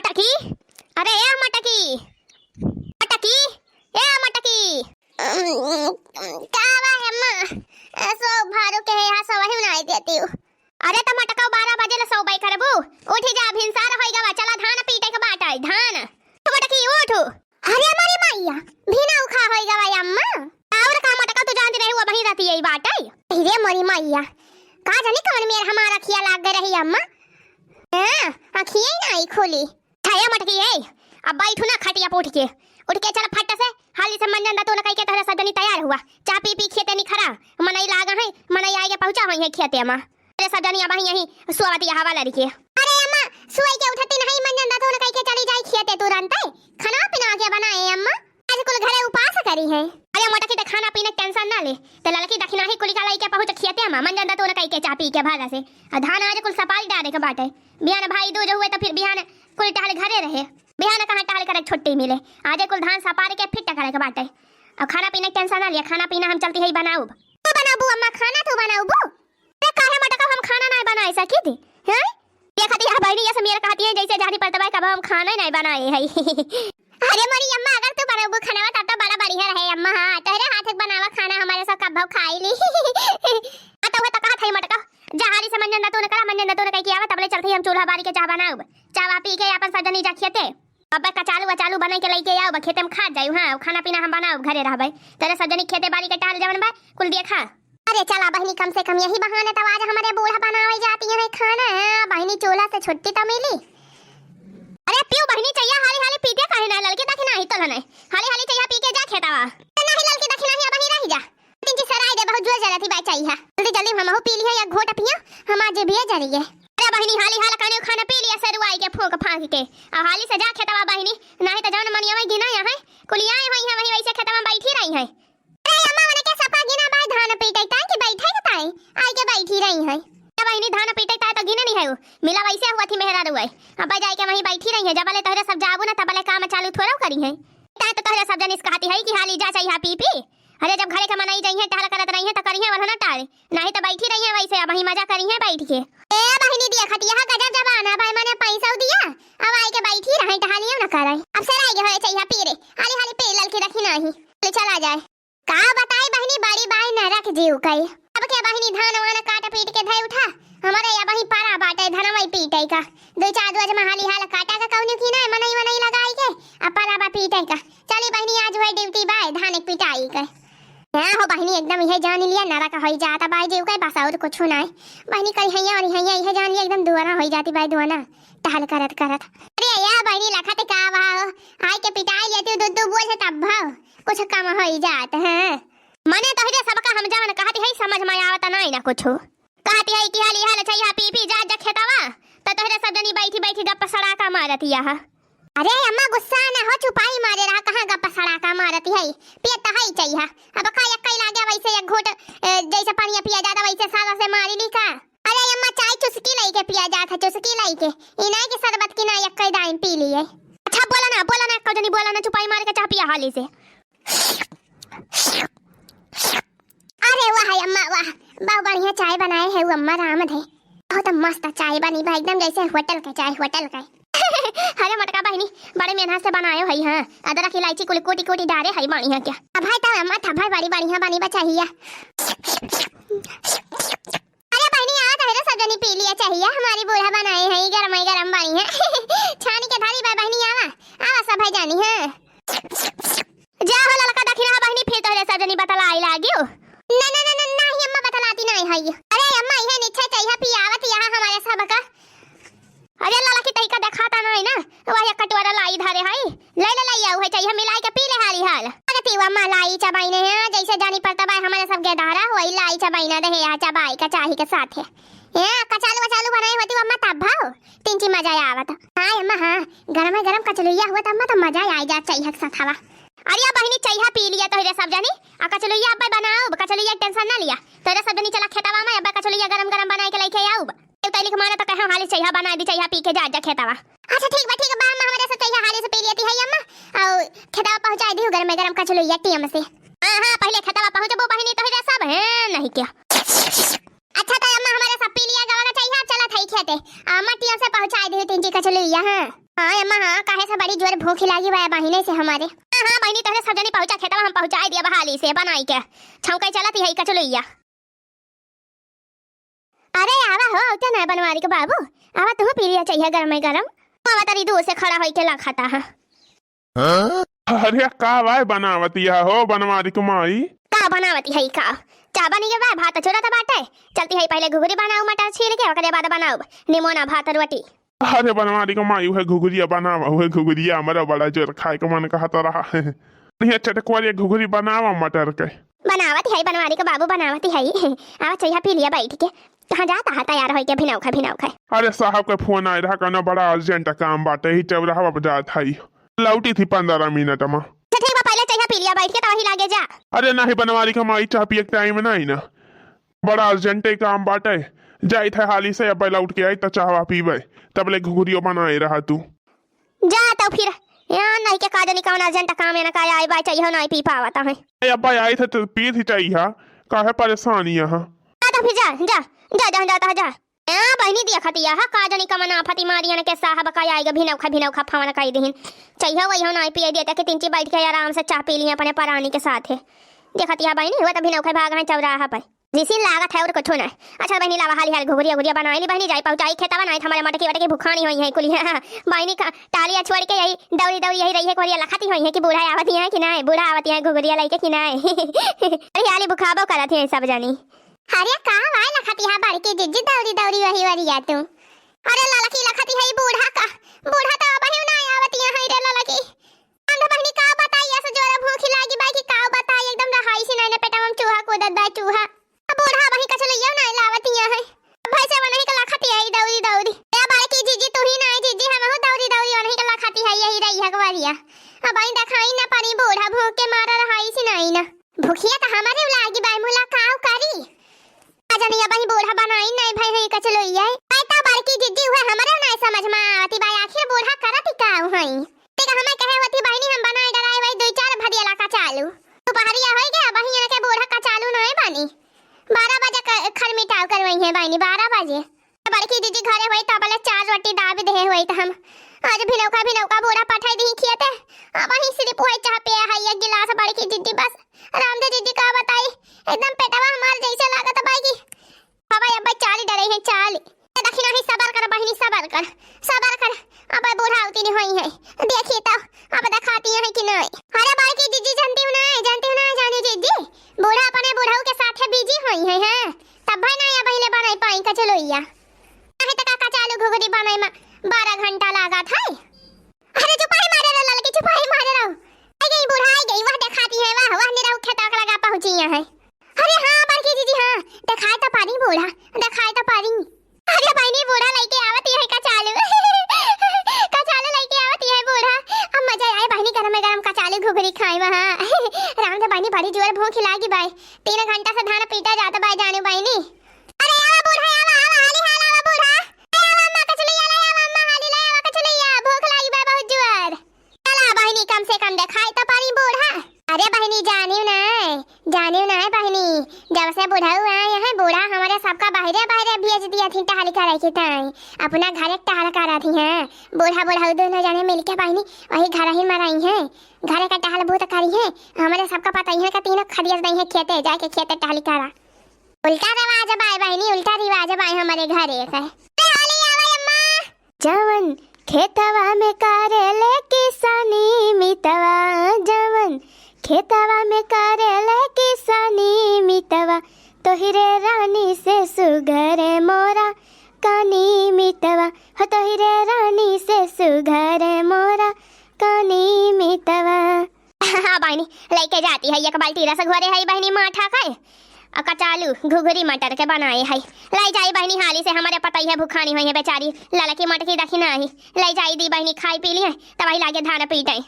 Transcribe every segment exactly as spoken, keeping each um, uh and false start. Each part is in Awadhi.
मटकी, अरे ए मटकी, मटकी, ए मटकी। अम, का बा हे अम्मा? ए, सो भारू के है, यहाँ सो वही उनाई देती हूँ। अरे त मटका बारह बजे ले सो बाई करबू? उठी जा, भिनसार होई गवा, चला धान पीटे के बाटे, धान। मटकी उठ। अरे हमारी मैया, भिना उखा होई गवा अम्मा। और का मटका तू जानती रही, वो वही रहती यही बाटे। अरे मोरी मैया, का जानी कौन मेर हमारा अखिया लाग गए रही अम्मा। हाँ, अखिया ही नहीं खोली। छाया मटकी है, अब बैठू ना खटिया पे उठ के। उठ के चल फट से, हाली से मंजन दतुन कई के तोहरे सब जनी तैयार हुआ। चाह पी पी खेते निखरा, मनई लागा है, मनई आए के पहुँचा होई है खेते मा। अरे सब जनी अब यहीं सोवत या हवा लड़के। अरे अम्मा, सोई के उठती नहीं, मंजन दतुन कई के चली जाई खेते तुरंत। खाना पीना के बनाए अम्मा, आज कुल घरे उपास करी है। अरे मटकी त खाना पीना के tension ना ले, त ललकी दखिनाही कुली का लइके पहुँच खेते मा, मंजन दतुन कई के चाह पी के भागा से। आ धान आज कुल सपारी डारे के बाटे, बिहान भाई दूज हुए त फिर बिहान कुल टहल घरे रहे, बिहान कहाँ टहल करे छुट्टी मिले। आज कुल धान सपार के फिट करे के बाटे। अब खाना पीना के tension ना लिया, खाना पीना हम चलती है बनाउब। तू बनाबू अम्मा खाना, तू बनाबू? ते काहे मटका हम खाना नहीं बनाए सकी थी, हैं? देखती है बहनी, ये सब मेरे कहती है जैसे जानी पड़ता है कब हम खाना ही नहीं बनाए है। अरे मोरी अम्मा, अगर तू बनाबू खाना तब तो बड़ा बढ़िया रहे अम्मा। हाँ, तोहरे हाथ के बनावा खाना हमारे सब कब खाई ली। हाँ, तो वो तो कहा था ही मटका, जा हाली से मंजन दतुन करा, मंजन दतुन कह के आवा, तबले चलते ही हम चूल्हा बारी के चाह बनाउब। चाह पी के अपन सब जनी जा खेते। अबे कचालू वचालू बनाई के लइके आउब, खेते में खा जायू। हाँ, खाना पीना हम बनाउब, घरे रहबे। तोहरे सब जनी खेते बारी के टहल जवन बा, कुल देखा। अरे चला बहनी, कम से कम यही बहाने तब आज हमारे बूढ़ा बनावे जाती है खाना। हाँ, बहनी चूल्हा से छुट्टी तो मिली। अरे पीऊ बहनी, चइया हाली हाली पीते काहे ना, ललकी दखिनाही तोलने। हाली हाली चइया पी के जा खेतवा। नहीं ललकी दखिनाही, अब वहीं रह जा। तीन चीज सराय दे, बहुत जोर जलती बा चइया। जल्दी जल्दी हमहू पी लिया, एक घोट पिया, हमार जिभिया जरिए। अरे बहनी, हाली हाल कने खाना पी लिया, सरुआई के फूंक फांक के। अब हाली से जा खेतवा बहनी, नहीं तो जौन मनिया में गिना यहाँ है, कुलियाए हुई है, वहीं वैसे खेतवा में बैठी रही है। अरे अम्मा, उनके सबका गिना बा धान पीटे ताई कि बैठे के ताई, आई के बैठी रही है। ए बहनी, धान पीटे ताई तो गिने नहीं है वो, मिला वैसे हुआ थी मेहरा रुआई। अब जाए के वहीं बैठी रही है, जबले तोहरे सब जाबू ना तबले काम चालू थोड़ा करी है। ताई तो तोहरे सब जनिस कहती है कि हाली जा चइया पी पी। अरे जब घरे के मनई जइहें, टहल करत रहिहें, त करिहें वल्हना टाल, नाहीं त बैठी रहिहें वैसे, अबहीं मजा करिहें बैठ के। ए बहिनी, देखत यह गजब जमाना भाई, मने पैसा दिया, अब आई के बैठी रहें, टहलियो न करें। अब सराय के होए चइया पी रे, हाली हाली पी ललकी दखिनाही, ले चला जाए। का बताई बहिनी, बड़ी बाई नरक जीव कई। अब के बहिनी धान वान काट पीट के धै उठा, हमारे अबहीं परा बाटे धनवई पीटे का। दो चार रोज में हाली हाल काटा का कौनो की ना, मनई वनई लगाई के, अब परा बा पीटे का। चली बहिनी, आज वही ड्यूटी बा, धान एक पिटाई के। हाँ हो बहिनी, एकदम इहे जान लिया, नरक होई जाता बाई जीव के, बस और कुछ ना है। बहिनी कही हैया और हैया, इहे जान लिया, एकदम दुआना होई जाती बाई, दुआना टहल करत करत। अरे या बहिनी, लखत का बा हो, आई के पिटाई लेती दू दू बोझ तब भाव कुछ कम होई जात है। मने तोहरे सबका हम जवन कहती है, समझ में आवत नाई ना कुछ। कहती है कि हाली हाल चइया पी पी जा जा खेतवा, त तोहरे सब जनी बैठी बैठी गप्प सड़ाका मारत यह। अरे अम्मा, गुस्सा ना हो, चुपाई मारे रहा, कहाँ गप्प सड़ाका मारती है, पियत तो है ही चइया। अब का एक कई लागे वैसे एक घूंट, ए, जैसे पानी पिया जाता वैसे साला से मारी ली का। अरे अम्मा, चाय चुस्की लई के पिया जात है, चुस्की लई के, ई नहीं कि शरबत की ना एक कई दाइन पी लिए। अच्छा बोला ना, बोला ना, कजनी बोला ना, चुपाई मार के चाह पिया हाली से। अरे वाह अम्मा वाह, बहुत बढ़िया चाय बनाए है वो अम्मा राम धे। बहुत मस्त चाय बनी बा, एकदम जैसे होटल के चाय, होटल के। अरे मोटका बहिनी, बड़े मेहनत से बनायो है, हाँ, अदरक इलायची कुल कूटी कूटी डारे है बढ़िया क्या। अब भाई तो अम्मा था भाई, बड़ी बढ़िया बनी बा चाहिए। अरे बहिनी, आवा तोहरे सब जनी पी लिया चाहिए, हमारी बूढ़ा बनाए है, गरम ही गरम बनी है। छानी के धरी बा बहिनी, आवा, आवा सब भाई जानी है। जा हो ललका दखिना बहिनी, फिर तोहरे सब जनी बतलाई लागियो। ना ना ना ना, नाही अम्मा बतलाती नाही है। अरे अम्मा, इहे निच्छे चाहिए पियावत यहाँ हमारे सब का। अरे ललकी तई का देखाता नाही ना, वही कटोरा लाई धरे है, ले ले लाई आऊ है, चाहिए मिलाई के पी ले हाली हाल। अरे पीवा अम्मा, लाई चबाई ने है, जैसे जानी पड़ता बा हमारे सब गेदारा, वही लाई चबाई ना रहे, यहाँ चबाई का चाही के साथ है। ए, कचालू वचालू बनाए होती अम्मा तब भाव, तीन ची मजा आवत। हाँ अम्मा हाँ, गरम है गरम कचलुइया हुआ त अम्मा तो मजा आई जात चाहिए के साथ हवा। अरे बहिनी, चाहिए पी लिया तोहरे सब जनी, आ कचलुइया अब्बे बनाओ, कचलुइया के tension ना लिया। तोहरे सब जनी चला खेतवा में, अब्बे कचलुइया गरम गरम बनाए के लेके आऊब। तैलिक माना तो कहे हाली चाहिए बना दी, चाहिए पी के जा जा खेतवा। अच्छा ठीक बा, ठीक बा, हम हमारे से चाहिए हाली से पी लेती है अम्मा, और खेतवा पहुँचा दी गरम गरम कचलुइया टीम से। हाँ हाँ, पहले खेतवा पहुँचबो बहिनी तोहरे सब, हैं नहीं क्या। अच्छा तो अम्मा हमारे सब पी लिया गवा का चाहिए, चला था खेते, अम्मा टीम से पहुँचा दी तीन ची कचलुइया, हाँ। हाँ अम्मा, हाँ, काहे से बड़ी जोर भूख लागी बा बहिने से हमारे। हाँ, हाँ बहिनी, तोहरे सब जनी पहुँचा खेतवा, हम पहुँचाई दिया बहाली से बनाई के। छौंका चलत है कचलुइया। अरे आवा हो, औते ना बनवारी के बाबू, आवा तू पी लिया चाहिए गरम गरम। आवा तरी दूर से खड़ा होई के ला खाता है। अरे का बाय बनावतिया हो बनवारी के माई? का बनावती है का? चाह बनी के बा, भात चूरा त बाटे। चलती है पहले घुघरी बनाऊ मटर छील के, ओकरे बाद बनाऊ निमोना भात रोटी। अरे बनवारी के माई, उहे घुघरिया बनावा, उहे घुघरिया हमरा बड़ा जोर खाए के मन कहत रहा। बढ़िया चटकवारी घुघरी बनावा मटर के। बनावत है बनवारी के बाबू, बनावत है। आवा चाहिए पी लिया बैठ के। कहाँ जाता है तैयार होई के भिनौखा भिनौखा? अरे साहब के फोन आए रहा, कहना बड़ा अर्जेंट काम बाटे, ही चौराहा पर जात है। लौटी थी पंद्रह मिनट में। अच्छा ठीक बा, पहले चाह पी लिया बैठ के, तब वही लागे जा। अरे नाही बनवारी के माई, चाह पिए के टाइम नाही ना, बड़ा अर्जेंटे काम बाटे। जाइत है हाली से, अब लौट के आई त चाहवा पीबे, तब ले घुघुरियो बनाए रहा तू। जा तो फिर, यहाँ नहीं के का जानी कौन अर्जेंट काम है ना का, आई बाई चाहिए नहीं पी पावत है। ए अब्बा आई थे तो पी थी चाहिए, काहे परेशान यहाँ? जा तो फिर जा, जा, जा, जा, जा, जा। हाँ बहिनी, देखतिया है, का जानी कमना फटी मारियन के साहब का आइगा, भिनौखा, भिनौखा फवन कई दिहिन। चाहिए वही हो, नाई पिए देते कि तिनची बैठ के आराम से चाह पी लिए अपने परानी के साथे। देखतिया बहिनी, हुआ तो भिनौखा भाग हैं चौराहा पर। जिसिन लागत है और कुछ ना। अच्छा बहिनी, लावा हाली हाली घुघरिया, घुघरिया बनाई ली बहिनी, जाई पहुँचाई खेतवा, नाई हमारे मटकी वटकी भुखानी होई है कुलिया। बहिनी का टालिया छोड़ के यही दौड़ी दौड़ी यही रही है, कोरिया लखती होई है कि बूढ़ा आवती है कि नाई, बूढ़ा आवती है घुघरिया लेके कि नाई। अरे हाली भुखाबो करत है सब जानी। अरे का वाय लखती है बड़की जिज्जी, दौरी दौरी वही वरिया तू। अरे ललकी लखती है बूढ़ा का, बूढ़ा तो अबहियो ना आवतिया है रे ललकी। हम तो बहिनी का बताई, ऐसे जोरे भूख लागी बा कि का बताई, एकदम रहाई सी नहीं ना पेटवा में चूहा कूदत बा चूहा। अब बूढ़ा वही कचलैया ना लावतिया है। अब भैंसे वनही का लखती है दौरी दौरी। ए बड़की जिज्जी तू ही ना जिज्जी, हम हो दौरी दौरी वनही का लखती है यही रही है वरिया। अब आई देखाई ना पानी बूढ़ा भूख के मारा रहाई सी नहीं ना। भुखिया त हमरे लागी बाय मुला काव करी। अजनिया बही बूढ़ा बनाई नहीं भाई है कचलोइया। आई त बड़की जिज्जी हुए हमरे नहीं समझ में आवती बाय आखिर बूढ़ा करत ही काव हई। तेका हमें कहे होती बहिनी हम बनाए डराए वही दो चार भदिया ला कचालू। दोपहरिया होई गया बही यहाँ के बूढ़ा कचालू नहीं बनी। बारह बजे क-, खर मिटाव करवाई है बहिनी बारह बजे। बड़की दीदी घरे होई त पहले चार रोटी दाबी देहे होई त हम आज भिनौका भिनौका बूढ़ा पठाई दी खियाते। अब वही सिर्फ वही चाह पिया है एक गिलास बड़की दीदी बस। रामदेव दीदी का बताई, एकदम पेटवा हमार जैसे लागत बाई की हवा अब चाली डरे है चाली। ए दखिना ही सबर कर बहिनी सबर कर, सबर कर। अब बूढ़ा उती नहीं होई है, देखी तो अब दिखाती है कि नहीं। अरे बड़की दीदी जानती हूँ ना, जानती हूँ ना जानी दीदी, बूढ़ा अपने बूढ़ऊ के साथे बिजी होई है, हैं? तब भाई ना या बहिले बनाई पाई कचलोइया। काहे तक का कचालू घुघरी बनाई मा बारह घंटा लागत है। अरे चुपाई मारे रहो ललकी, चुपाई मारे रहो। आई गई बूढ़ा, आई गई, वह दिखाती है, वह, वह निरहू खेता के लगा पहुंची है। अरे हाँ बड़की दीदी हाँ, दिखाई तो पारी बूढ़ा, दिखाई तो पारी। अरे बहिनी बूढ़ा लेके आवत है कचालू। कचालू लेके आवत है बूढ़ा। अब मजा आए बहिनी गरम गरम कचालू घुघरी खाए वहाँ। राम तो बहिनी बड़ी जोर भूख लागी बाय। तीन घंटा से धान पीटा जात बाय जानू बहिनी। अरे आवा बूढ़ा आवा, आवा हाली हाल आवा बूढ़ा। ले आवा अम्मा कचलैया, ले आवा अम्मा हाली, ले आवा कचलैया, भूख लागी बाय बहुत जोर। चला बहिनी कम से कम दिखाई तो पारी बूढ़ा। अरे बहिनी जानियो ना, जानियो ना बहिनी, जब से बुढ़ऊ आए हैं बूढ़ा हमारे सबका बहरे बहरे भेज दिया थी टहल करे के ताई। अपना घरे टहल करा थी हैं। बूढ़ा बुढ़ऊ दोनों जने मिलके बहिनी वही घर ही मराई हैं। घरे का टहल बहुत करी हैं। हमारे सबका पता ही है कि तीनों खदिया दई हैं खेते, जाके खेते टहल करा। उल्टा रिवाज बाय बहिनी, उल्टा रिवाज बाय हमारे घरे का। अरे हाली आवा अम्मा। जवन खेतवा में करेले किसानी मितवा, जवन खेतवा में करेले किसानी मितवा, तोहिरे रानी से सुघर मोरा कानी मितवा, हो तोहिरे रानी से सुघर मोरा कानी मितवा। हाँ बहिनी, लेके जाती है एक बाल्टी रस घोरे है बहिनी माठा का, आ कचालू घुघरी मटर के बनाए है। लाई जाई बहिनी हाली से, हमारे पता ही है भुखानी हुई है बेचारी, ललकी मटकी दखिना ही। लाई जाई दी बहिनी खाई पी लिए, तब वही लागे धान पीटे।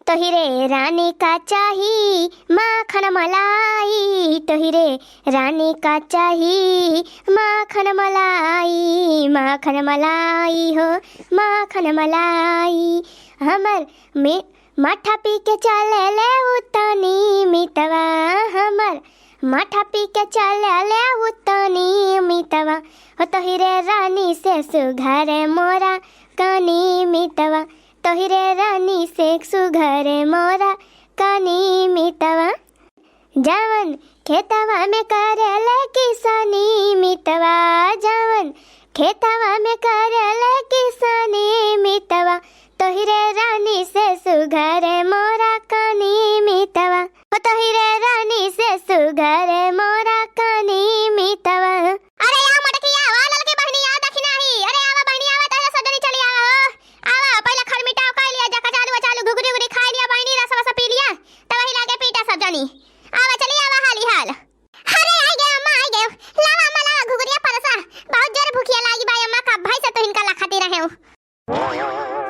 तोहिरे रानी का चाही माखन मलाई, तोहिरे रानी का चाही माखन मलाई, माखन मलाई हो माखन मलाई। हमर में माठा पी के चले ले उतानी मितवा, हमर माठा पी के चले ले उतनी मितवा, हो तोहिरे रानी से सुघर मोरा कानी मितवा, तोहिरे रानी से सुघर मोरा कानी मितवा। जवन खेतवा में करेले किसानी मितवा, जवन खेतवा में करेले किसानी मितवा, तोहिरे रानी से सुघर मोरा कानी मितवा, हो तोहिरे रानी से सुघर मोरा कानी मितवा। अरे आवा मोटकी आवा, ललकी बहिनी आवा, दखिना ही। अरे आवा बहिनी आवा, तहरा सब जनी चली आवा हो। आवा, पहिले खरमिटाव कइ लिया, जा कचालू वचालू घुघरी उघरी खाइ लिया बहिनी, रस वस पी लिया, तब वही लागे पीटा सब जनी। आवा, चली आवा हाली हाल। अरे, आइ गए अम्मा, आइ गए। लावा अम्मा, लावा घुघरिया परसा। बहुत जोर भूखिया लागी बा अम्मा, कब भाई से तो इनका लखाती रहे हूँ।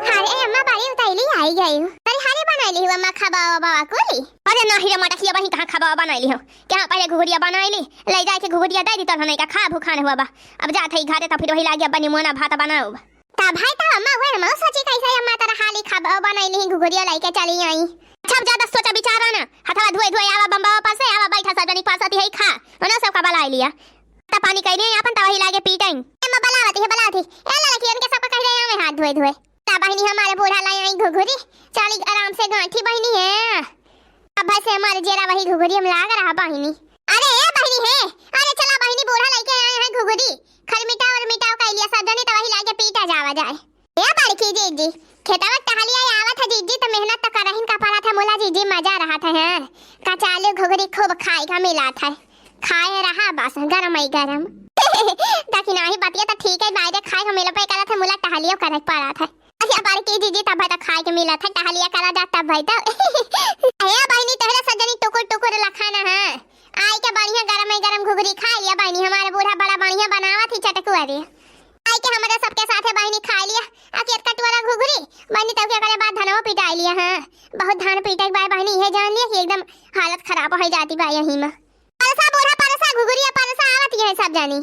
अरे अम्मा, बड़ी उतैली आइ गई हूँ। अरे, हरे बनाइली हूँ अम्मा, खाबा बाबा कुली। अरे नाही रे मटकिया बहिन, कहाँ खाबा बनाइली हूँ? कहाँ पहिले घुघरिया बनाइली, लै जाइके घुघरिया दै दी, तब नहीं का खा भूखान हुआ बा। अब जात है घरे, तो फिर वही लागी अब निमोना भात बनाउब। तब है तब अम्मा, उहे हमहू सोची कैसे अम्मा तोरा हाली खाबा बनाइली ही, घुघरिया लइके चली आई। अच्छा, अब ज्यादा सोचा विचारा ना, हथवा धोए धोए आवा बम्बा पर से, आवा बैठा सब जनी परसती है खा, ओने सब का बलाइ लिया। त पानी कइले आपन तब वही लागे पीटन। अम्मा बलावती है, बलावती। ए ललकी, उनके सबका कहि रहे आवे हाथ धोए धोए। तब बहिनी हमारे बूढ़ा लाई आई घुघरी, चाली आराम से गांठी बहिनी है। अब भाई से हमारे जेरा वही घुघरी हम लाग रहा बहिनी। अरे ए बहिनी है, अरे चला बहिनी, बूढ़ा लइके आए हैं घुघरी, खरमिटाव उरमिटाव कइ लिया सब जनी, त वही लागे पीटा जावा जाए। ए बड़की जीजी, खेतवा टहलिया आवत है जीजी, त मेहनत त करहिन का पड़त है, मुला जीजी मजा रहत है, हैं? कचालू घुघरी खूब खाए का मिलत है, खाए रहा बस गरम ही गरम। दखिनाही बतिया त ठीक है, बायरे खाए का मिलबे करत है, मुला टहलियो करे के पड़त है। अच्छा बड़की जीजी, तब त खाए के मिलत है, टहलिया करा जा तब भाई तो। ए बहिनी, तोहरा सब जनी टुकुर टुकुर लखाना है, आई के बढ़िया गरम ही गरम घुघरी खाइ लिया बहिनी, हमारे बूढ़ा बड़ा बढ़िया बनावत ही चटकुआ रे। आई के हमरे सबके साथे बहिनी खाइ लिया, आ के कटोरा घुघरी बहिनी, तब के करे बाद धनवा पिटाइ लिया। हाँ, बहुत धान पीटे के बा बहिनी, ये जान लिया कि एकदम हालत खराब होइ जाती बा यही में। परसा बूढ़ा परसा, घुघरी परसा, आवत ही है सब जानी।